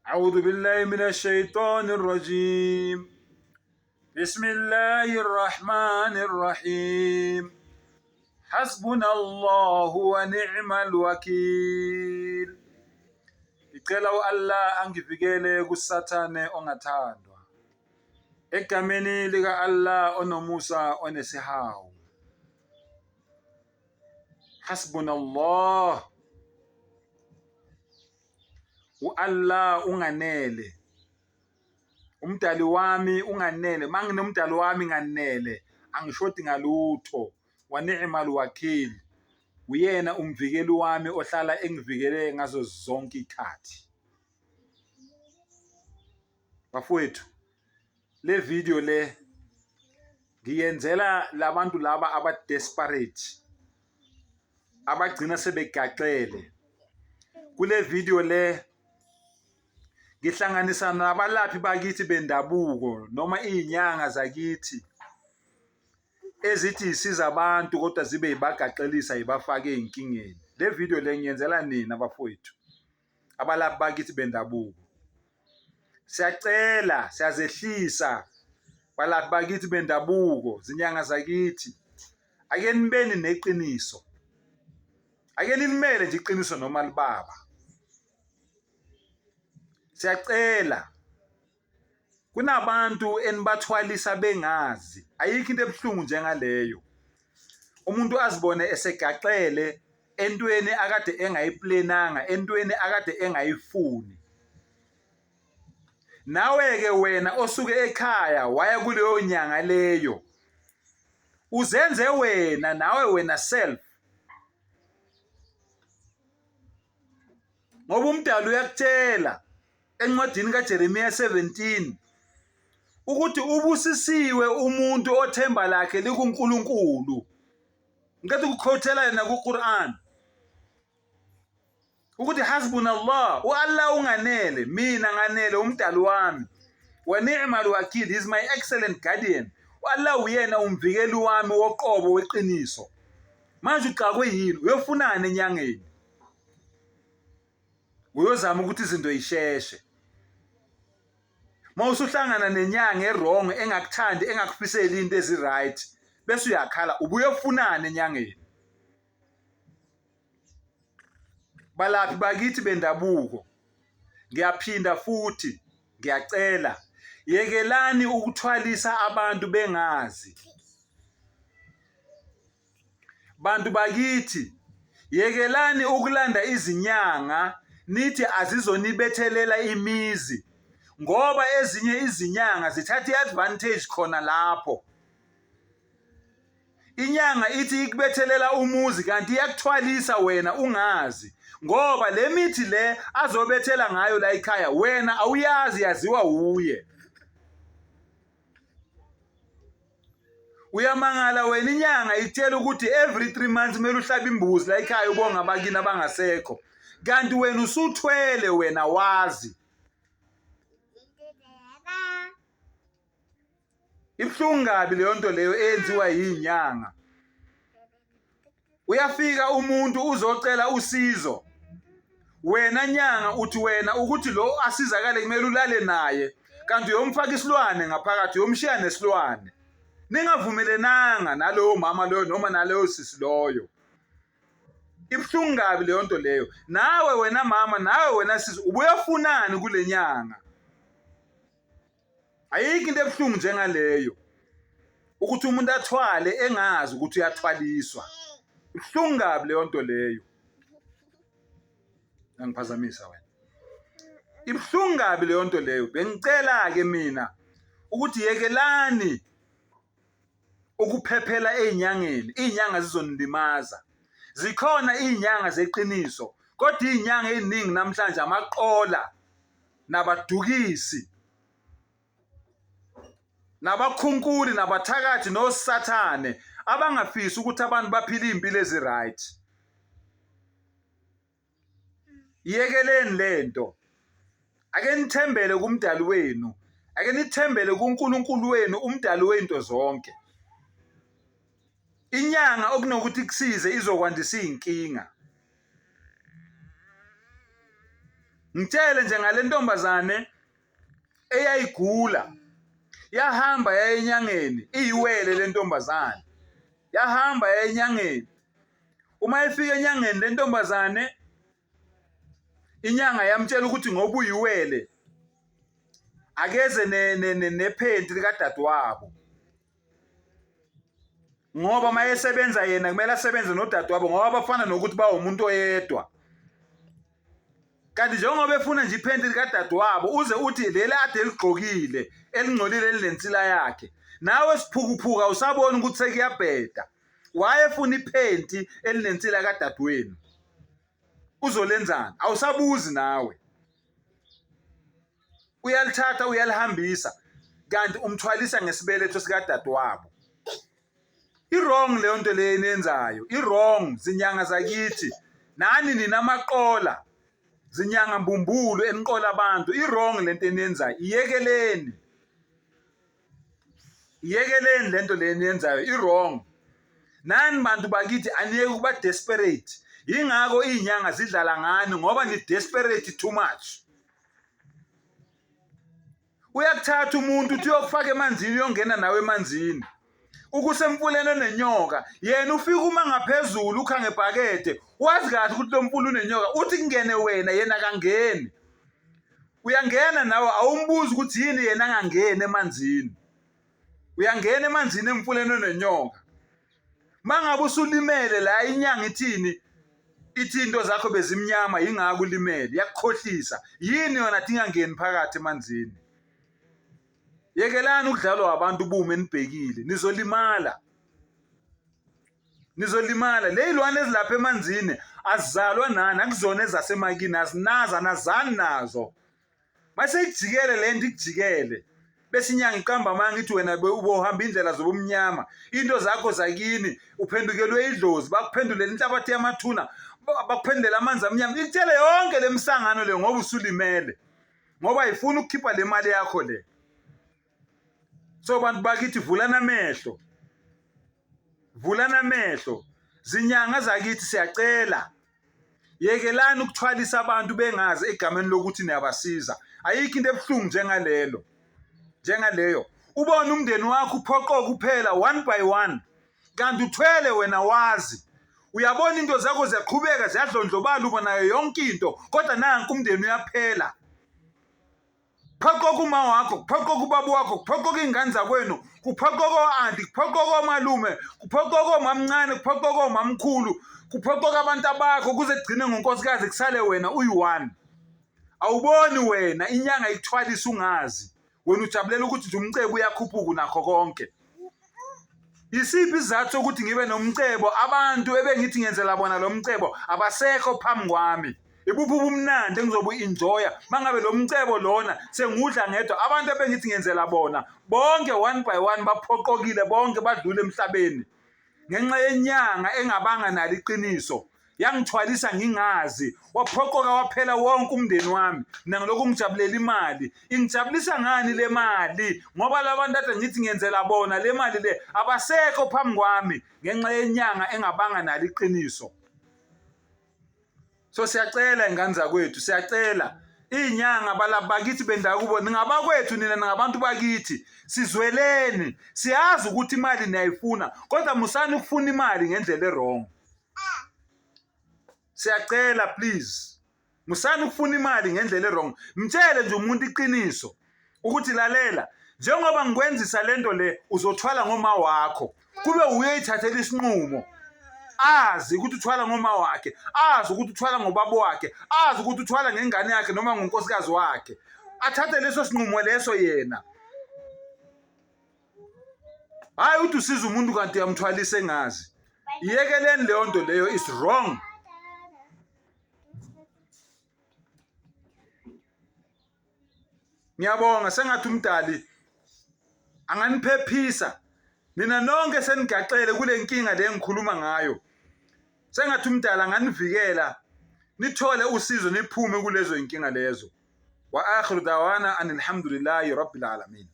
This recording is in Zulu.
أعوذ بالله من الشيطان الرجيم بسم الله الرحمن الرحيم حسبنا الله ونعم الوكيل. Ngicela u-Allah angivikele kuSathane ongathandwa. Egameni lika-Allah onomusa onesihawu. Hasbunallah. U-Allah unganele. Umdali wami unganele. Manginomdali wami nganele, angishodi ngalutho. Wa ni'mal wakil. Uyena umvikeli wami ohlala engivikele ngazo zonke ikhathi. Bafowethu, le video le ngiyenzela labantu laba aba desperate abagcina sebegaxele. Kule video le ngihlanganisa nabalaphi bakithi bendabuko noma izinyanga zakithi ezithi isiza abantu kodwa zibe yibagaxelisa yibafake ezinkingeni. Le video le ngiyenzela nina bafowethu abalaphi bakithi bendabuko. Siyacela, siyazehlisa balaphi bakithi bendabuko, zinyanga zakithi. Ake nibeni neqiniso. Ake nilimele nje iqiniso noma libaba. Siyacela kunabantu enibathwalisa bengazi. Ayikho into ebuhlungu njengaleyo. Umuntu azibone esegaxele entweni akade engayiplananga, entweni akade engayifuni. Nawe-ke wena osuke ekhaya waya kuleyo nyanga leyo, uzenze wena nawe wena self ngoba umdali uyakutshela encwadini kaJeremiya 17 ukuthi ubusisiwe umuntu othemba lakhe likuNkulunkulu. Ngicela ukukhothela yena kuQuran ukuthi hasbunallah, u-Allah unganele, mina nganele umdali wami. Wa ni'mal wakil, he is my excellent guardian. U-Allah uyena umvikeli wami woqobo weqiniso. Manje uxakwe yini? Uyofunani enyangeni? Uyozama ukuthi izinto yisheshe. Uma usuhlangana nenyanga e-wrong engakuthandi engakufiseli into ezi-right bese uyakhala ubuyofunani enyangeni? Balaphi bakithi bendabuko, ngiyaphinda futhi ngiyacela yekelani ukuthwalisa abantu bengazi. Bantu bakithi yekelani ukulanda izinyanga nithi azizonibethelela imizi ngoba ezinye izinyanga zithatha i-advantage khona lapho. Inyanga ithi ikubethelela umuzi kanti iyakuthwalisa wena ungazi ngoba le mithi le azobethela ngayo la ekhaya wena awuyazi, yaziwa wuye. Uyamangala wena inyanga ikutshela ukuthi every 3 months kumele uhlabe imbuzi la ekhaya ubonga abakini abangasekho, kanti wena usuthwele wena wazi. Ibuhlungu kabi leyo nto leyo eyenziwa yinyanga. Uyafika umuntu uzocela usizo, wena nyanga uthi wena ukuthi lo asizakale kumele ulale naye, kanti uyomfaka isilwane ngaphakathi, uyomshiya nesilwane. Ningavumelenanga nalowo mama loyo noma naloyo sisi loyo. Ibuhlungu kabi leyo nto leyo. Nawe wena mama, nawe wena sisi, ubuyofunani kule nyanga? Ayikho into ebuhlungu njengaleyo ukuthi umuntu athwale engazi ukuthi uyathwaliswa. Ibuhlungu kabi leyo nto leyo. Angiphazamisa wena. Ibuhlungu kabi leyo nto leyo. Bengicela-ke mina ukuthi yekelani ukuphephela ey'nyangeni. Iy'nyanga zizonilimaza. Zikhona iy'nyanga zeqiniso, kodwa iy'nyanga ey'ningi namhlanje amaqola nabadukisi nabakhunkuli nabathakathi nosathane abangafisi ukuthi abantu baphile iy'mpilo ezi-right. Yekeleni lento. Ake nithembele kumdali wenu. Ake nithembele kuNkulunkulu wenu, umdali wento zonke. Inyanga okunokuthi kusize izokwandisa izinkinga. Ngitshele nje ngale ntombazane eyayigula yahamba yaya enyangeni iyiwele le ntombazane yahamba yaya enyangeni uma ifika enyangeni le ntombazane inyanga yamtshela ukuthi ngoba uyiwele akeze nephenti likadadewabo ngoba uma esebenza yena kumele asebenze nodadewabo ngoba bafana nokuthi bawumuntu oyedwa kanti njengoba efuna nje iphenti likadadewabo uze uthi leli ade eligqokile elingcolile elinensila yakhe nawe siphukuphuka usabona ukuthi sekuyabheda wayefuna iphenti elinensila kadadewenu uzolenzani awusabuzi nawe uyalithatha uyalihambisa kanti umthwalisa ngesibeletho sikadadewabo i-wrong leyo nto leyo eniyenzayo i-wrong zinyanga zakithi nani nina amaqola zinyanga mbumbulu eniqola abantu i-wrong lento eniyenzayo iyekeleni iyekeleni lento le eniyenzayo i-wrong nani bantu bakithi aniyeke ukuba desperate yingakho iy'nyanga zidlala ngani ngoba ni-desperate too much uyakuthatha umuntu uthi uyokufaka emanzini uyongena nawe emanzini ukusemfuleni onenyoka yena ufika uma ngaphezulu ukha ngebhakede wazi kahle ukuthi lo mfula unenyoka uthi kungene wena yena akangeni uyangena nawe awumbuzi ukuthi yini yena angangeni emanzini uyangena emanzini emfuleni onenyoka mangabe usulimele la inyanga ithini ithi into zakho bezimnyama yingakho ulimele yakukhohlisa yini yona athi ingangeni phakathi emanzini yekelani ukudlalwa abantu bume nibhekile nizolimala nizolimala le yilwane ezilapha emanzini azizalwa nani akuzona ezasemakini azinazo anazani nazo mase ikujikele le nto ikujikele bese inyanga iqamba amanga ithi wena ubohamba indlela zobumnyama into zakho zakini uphendukelwe idlozi bakuphendulela inhlabathi yamathuna bakuphendulela amanzi amnyama ikutshele yonke le misangano le ngoba usulimele ngoba ifuna ukukhipha le mali yakho le so bantu bakithi vulana amehlo vulana amehlo zinyanga zakithi siyacela yekelani ukuthwalisa abantu bengazi egameni lokuthi niyabasiza ayikho into ebuhlungu njengalelo njengaleyo ubone umndeni wakho uphoqo kuphela one by one kanti uthwele wena wazi uyabona into zakho ziyaqhubeka ziyadlondlobala uba nayo yonke into kodwa nanku umndeni uyaphela Kuphoqoka uma wakho, kuphoqoka ubaba wakho, kuphoqoka iy'ngane zakwenu, kuphoqoka o-anti, kuphoqoka omalume, kuphoqoka omamncane, kuphoqoka omamkhulu, kuphoqoka abantu abakho kuze kugcine ngonkosikazi kusale wena uyi-one. Awuboni wena inyanga ikuthwalisa ungazi. Wena ujabulela ukuthi nje umcebo uyakhuphuka unakho konke. Isiphi isizathu sokuthi ngibe nomcebo abantu ebengithi ngenzela bona lo mcebo abasekho phambi kwami? Ibuphi ubumnandi engizobu-enjoya mangabe lo mcebo lona sengudla ngedwa abantu ebengithi ngenzela bona bonke one by one baphoqokile bonke badlule emhlabeni ngenxa yenyanga engabanga nalo iqiniso yangithwalisa ngingazi waphoqoka waphela wonke umndeni wami mina ngilokhu ngijabulela imali ingijabulisa ngani le mali ngoba labantu ade ngithi ngenzela bona le mali le abasekho phambi kwami ngenxa yenyanga engabanga nalo iqiniso so siyacela ingane zakwethu siyacela iy'nyanga bakithi bendakubo ningabakwethu nina ningabantu bakithi sizweleni siyazi ukuthi imali niyayifuna kodwa musani ukufuna imali ngendlela erong siyacela please musani ukufuna imali ngendlela erong mtshele nje umuntu iqiniso ukuthi lalela njengoba ngikwenzisa lento le uzothwala ngoma wakho kube uyoyithathela isinqumo azi ukuthi uthwala ngoma wakhe azi ukuthi uthwala ngobaba wakhe azi ukuthi uthwala ngengane yakhe noma ngonkosikazi wakhe athathe leso sinqumo leso yena hayi uthi usiza umuntu kanti uyamthwalisa engazi iyekeleni leyo nto leyo is wrong ngiyabonga sengathi umdali anganiphephisa nina nonke senigaxele kule nkinga le ngikhuluma ngayo sengathi umdali anganivikela nithole usizo niphume kulezo inkinga lezo wa akhiru dawana anilhamdulillahi rabbil alamin.